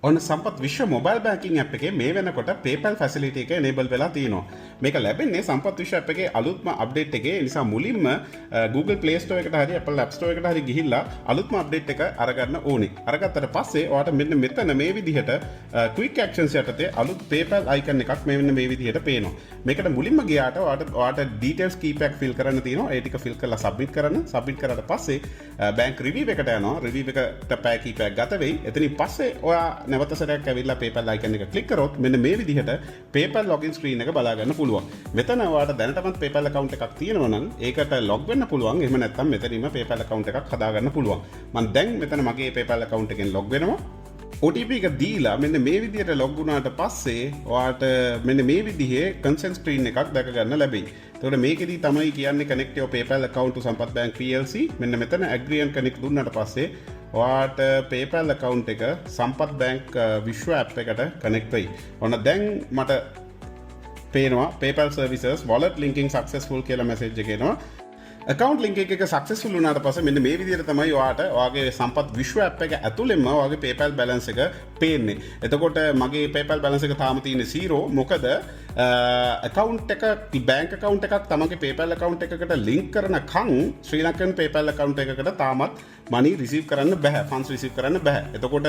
ඔන්න සම්පත් විශ්ව mobile banking app එකේ මේ වෙනකොට PayPal facility එක enable වෙලා තියෙනවා. මේක ලැබෙන්නේ සම්පත් විශ්ව ඇප් එකේ අලුත්ම අප්ඩේට් එකේ. ඒ නිසා මුලින්ම Google Play Store එකට හරි Apple App Store එකට හරි ගිහිල්ලා අලුත්ම අප්ඩේට් එක අරගන්න ඕනේ. අරගත්තට පස්සේ ඔයාට මෙන්න මෙතන මේ විදිහට quick actions යටතේ අලුත් PayPal icon එකක් මේ මෙන්න මේ විදිහට පේනවා. මේකට මුලින්ම ගියාට ඔයාට ඔයාට details කීපයක් fill කරන්න තියෙනවා. ඒ ටික fill කරලා submit කරන්න. Submit කරාට පස්සේ බැංක් රිවිව් එකට යනවා. රිවිව් එකට පැය කීපයක් ගත වෙයි. එතනින් පස්සේ ඔයා නැවත සැරයක් ඇවිල්ලා PayPal icon එක ක්ලික් කරොත් මෙන්න මේ විදිහට PayPal login screen එක බලා ගන්න පුළුවන්. මෙතන ඔයාට දැනටමත් PayPal account එකක් තියෙනවා නම් ඒකට log වෙන්න පුළුවන්. එහෙම නැත්නම් මෙතනින්ම PayPal account එකක් හදා ගන්න පුළුවන්. මම දැන් මෙතන මගේ PayPal account එකෙන් log වෙනවා. OTP එක දීලා මෙන්න මේ විදිහට ලොග් වුණාට පස්සේ ඔයාට මෙන්න මේ විදිහේ කන්සෙන්ට් ස්ක්‍රීන් එකක් දැක ගන්න ලැබෙයි. එතකොට මේකෙදී තමයි කියන්නේ "Connect your PayPal account to Sampath Bank PLC". මෙන්න මෙතන agree and connect දුන්නාට පස්සේ ඔයාට PayPal account එක සම්පත් බැංක් විශ්ව ඇප් එකට කනෙක්ට් වෙයි. ඔන්න දැන් මට පේනවා "PayPal services wallet linking successful" කියලා මැසේජ් එක එනවා. Account link එක සක්සස්ෆුල් වුණාට පස්සේ මෙන්න මේ විදිහට තමයි ඔයාට ඔයාගේ සම්පත් විශ්ව ඇප් එක ඇතුළෙන්ම ඔයාගේ PayPal balance එක පේන්නේ. එතකොට මගේ PayPal balance එක තාම තියෙන්නේ 0. මොකද account එක, බැංක් account එකක් තමන්ගේ PayPal account එකකට link කරනකන් ශ්‍රී ලංකන් PayPal account එකකට තාමත් money receive කරන්න බැහැ. Funds receive කරන්න බැහැ. එතකොට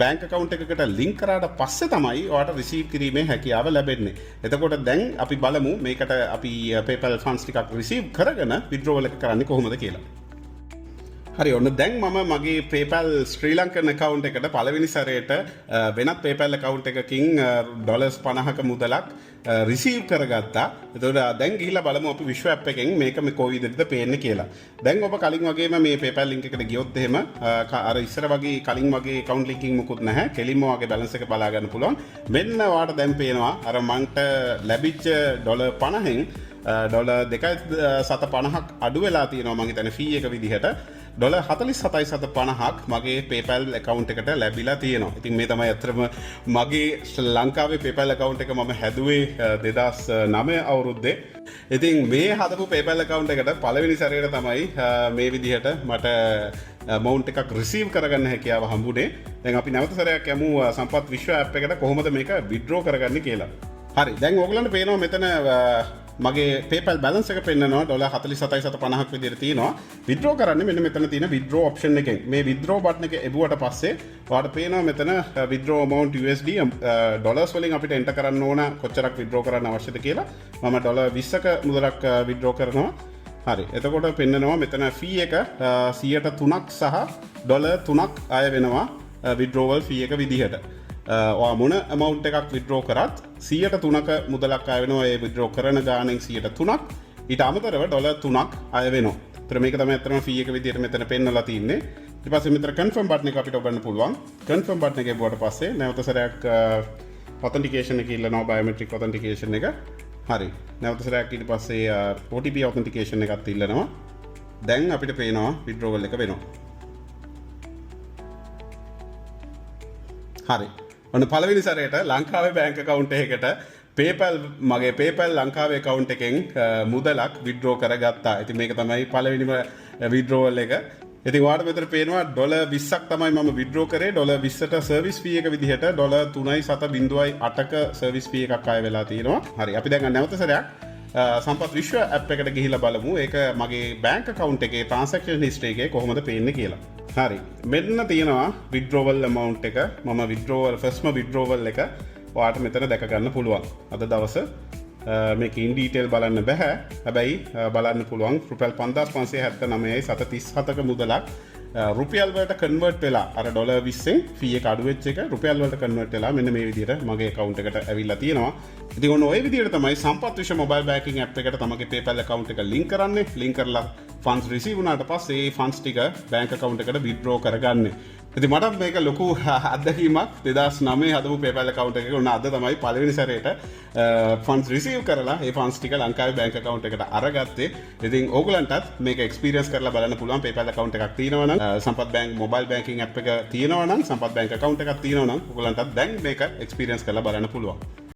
බැංක් account එකකට link කරාට පස්සේ තමයි ඔයාට receive කිරීමේ හැකියාව ලැබෙන්නේ. එතකොට දැන් අපි බලමු මේකට අපි PayPal funds ටිකක් receive කරගෙන withdrawal එක කරන්නේ කොහොමද කියලා. හරි, ඔන්න දැන් මම මගේ PayPal ශ්‍රී ලංකන් account එකට පළවෙනි සැරේට වෙනත් PayPal account එකකින් ඩොලර්ස් 50ක මුදලක් රිසීව් කරගත්තා. එතකොට දැන් ගිහිල්ලා බලමු අපි විශ්ව ඇප් එකෙන් මේක මේ කොයි විදිහටද පේන්නේ කියලා. දැන් ඔබ කලින් වගේම මේ PayPal link එකට ගියොත් එහෙම අර ඉස්සර වගේ කලින් වගේ account linking මොකුත් නැහැ. කෙලින්ම ඔයාගේ balance එක බලා ගන්න පුළුවන්. මෙන්න ඔයාට දැන් පේනවා අර මන්ට ලැබිච්ච ඩොලර් 50න් ඩොලර් 2.50ක් අඩු වෙලා තියෙනවා මං හිතන්නේ ෆී එක විදිහට. ඩොලර් 47.50ක් මගේ PayPal account එකට ලැබිලා තියෙනවා. ඉතින් මේ තමයි ඇත්තටම මගේ ශ්‍රී ලංකාවේ PayPal account එක මම හැදුවේ 2009 අවුරුද්දේ. ඉතින් මේ හදපු PayPal account එකට පළවෙනි සැරේට තමයි මේ විදිහට මට amount එකක් රිසීව් කරගන්න හැකියාව හම්බුනේ. දැන් අපි නැවත සැරයක් යමු සම්පත් විශ්ව ඇප් එකට කොහොමද මේක විත්ඩ්‍රෝ කරගන්නේ කියලා. හරි, දැන් ඕගොල්ලන්ට පේනවා මෙතන මගේ PayPal balance එක පෙන්නනවා ඩොලර් 47.50ක් විදිහට තියෙනවා. විත්ඩ්‍රෝ කරන්නේ මෙන්න මෙතන තියෙන විත්ඩ්‍රෝ ඔප්ෂන් එකෙන්. මේ විත්ඩ්‍රෝ බටන් එක එබුවට පස්සේ ඔයාලට පේනවා මෙතන withdraw amount USD, dollars වලින් අපිට එන්ටර් කරන්න ඕන කොච්චරක් විත්ඩ්‍රෝ කරන්න අවශ්‍යද කියලා. මම ඩොලර් 20ක මුදලක් විත්ඩ්‍රෝ කරනවා. හරි. එතකොට පෙන්නනවා මෙතන ෆී එක 3%ක් සහ ඩොලර් 3ක් අය වෙනවා විත්ඩ්‍රෝවල් ෆී එක විදිහට. ඔයා මොන amount එකක් විත්ඩ්‍රෝ කරත් 3%ක මුදලක් අය වෙනවා ඒ විත්ඩ්‍රෝ කරන ගානෙන් 3%ක්. ඊට අමතරව ඩොලර් 3ක් අය වෙනවා. ඒතර මේක තමයි ඇත්තටම ෆී එක විදිහට මෙතන පෙන්නලා තින්නේ. ඊට පස්සේ මෙතන කන්ෆර්ම් බටන් එක අපිට ඔබන්න පුළුවන්. කන්ෆර්ම් බටන් එක එබුවට පස්සේ නැවත සැරයක් ඔතෙන්ටිකේෂන් එක ඉල්ලනවා, බයෝමෙට්‍රික් ඔතෙන්ටිකේෂන් එක. හරි. නැවත සැරයක් ඊට පස්සේ OTP ඔතෙන්ටිකේෂන් එකත් ඉල්ලනවා. දැන් අපිට පේනවා විත්ඩ්‍රෝවල් එක වෙනවා. හරි. ඔන්න පළවෙනි සැරේට ලංකාවේ බැංක් ඇකවුන්ට් එකකට PayPal, මගේ PayPal ලංකාවේ ඇකවුන්ට් එකෙන් මුදලක් විත්ඩ්‍රෝ කරගත්තා. ඉතින් මේක තමයි පළවෙනිම විත්ඩ්‍රෝවල් එක. ඉතින් ඔයාලට මෙතන පේනවා ඩොලර් 20ක් තමයි මම විත්ඩ්‍රෝ කරේ. ඩොලර් 20ට සර්විස් ෆී එක විදිහට ඩොලර් 3.7.8ක සර්විස් ෆී එකක් අය වෙලා තියෙනවා. හරි, අපි දැන් නැවත සැරයක් සම්පත් විශ්ව ඇප් එකට ගිහිල්ලා බලමු ඒක මගේ බැංක් ඇකවුන්ට් එකේ ට්‍රාන්සැක්ෂන් හිස්ටරි එකේ කොහොමද පේන්නේ කියලා. හරි. මෙන්න තියෙනවා විත්ඩ්‍රෝවල් ඇමවුන්ට් එක. මම විත්ඩ්‍රෝවල් ෆස්ට්ම විත්ඩ්‍රෝවල් එක ඔයාට මෙතන දැක ගන්න පුළුවන්. අද දවස මේක ඉන් ඩීටේල් බලන්න බැහැ. හැබැයි බලන්න පුළුවන් රුපියල් 5579.37ක මුදලක් රුපියල් වලට කන්වර්ට් වෙලා, අර ඩොලර් 20න් ෆී එක අඩු වෙච්ච එක රුපියල් වලට කන්වර්ට් වෙලා මෙන්න මේ විදිහට මගේ ඇකවුන්ට් එකට ඇවිල්ලා තියෙනවා. ඉතින් ඔන්න ඔය විදිහට තමයි සම්පත් විශ්ව මොබයිල් බැංකින් ඇප් එකට තමගේ PayPal account එක ලින්ක් කරන්නේ. ලින්ක් කරලා ෆන්ඩ්ස් රිසීව් වුණාට පස්සේ ඒ ෆන්ඩ්ස් ටික බැංක් ඇකවුන්ට් එකට විත්ඩ්‍රෝ කරගන්නේ. ඉතින් මටත් මේක ලොකු අත්දැකීමක්. 2009 හදපු PayPal account එකක ඔන්න අද තමයි පළවෙනි සැරේට ෆන්ඩ්ස් රිසීව් කරලා ඒ ෆන්ඩ්ස් ටික ලංකාවේ බැංක් ඇකවුන්ට් එකට අරගත්තේ. ඉතින් ඕගලන්ටත් මේක එක්ස්පීරියන්ස් කරලා බලන්න පුළුවන්. PayPal account එකක් තියෙනවා නම්, සම්පත් බැංක් මොබයිල් බැංකින් ඇප් එක තියෙනවා නම්, සම්පත් බැංක් ඇකවුන්ට් එකක් තියෙනවා නම්, ඕගලන්ටත් දැන් මේක එක්ස්පීරියන්ස් කරලා බලන්න පුළුවන්.